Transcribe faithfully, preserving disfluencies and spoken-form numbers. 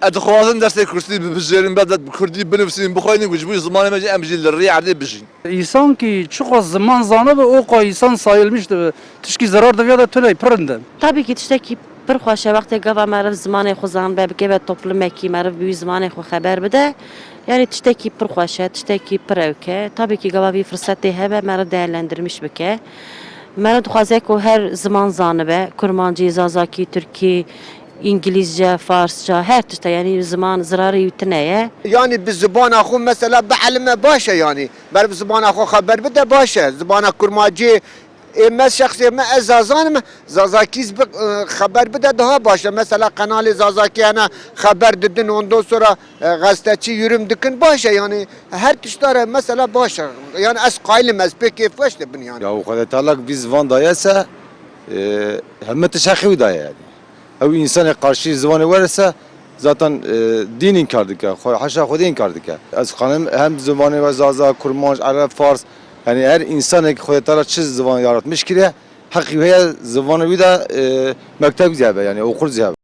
Ez dixwazim dersê kurdî bibijêrin, be bi kurdî binivîsîn, bixwînin ku ji bo zimanê me jî em jî li rê erdê bijîn. Însan kî çiqas ziman zanibe, o qa însan sayilmiş dibe. Tişkî zerar diviya de tune pir rind e. Tabii ki tiştekî pir xweş e, wextê gava meriv zimanê xwe zanibe, bikeve toplumekî, meriv bi wî zimanê xwe xeber bide. Yanî tiştekî pir xweş e, tiştekî pir ewk e. Tabii ki gava vî firsetê hebe, meriv değerlendirmiş bike. Meriv dixwaze ku her ziman zanibe, kurmancî, zazakî, tirkî, îngilîzce, farsça, her tişte, yanî ziman zirarê wî tune ye. Yanî bi zibana xwe mesela bielime baş e yanî. Meriv zibana xwe xeber bide baş e. Zibana kurmancî, ê me şexsê me, ez zazan im, zazakî bi, e, xeber bide daha baş e. Mesela qenalê zazakî hene, xeber didin, ondan sonra, e, gazeteçî yürüm dikin, baş e yanî. Her tişta re mesela baş e. Yanî ez qayil im, ez pê kêfxweş dibim yanî. Ya Xwedê Teala vî zivan daye se, e, heme tişt heqê wî daye yanî. Ew însanê qarşî ziwanê were se, zaten, e, dîn înkar dike, xwe, haşa Xwedê înkar dike. Ez kanim hem ziwanê we zaza, kurmanc, ereb, fars, yanî her însanê ki Xwedê Teala çi ziwan yaratmiş kiriye, heqî heye ziwanê wî de, e, mekteb zî hebe, yanî oxul zî hebe.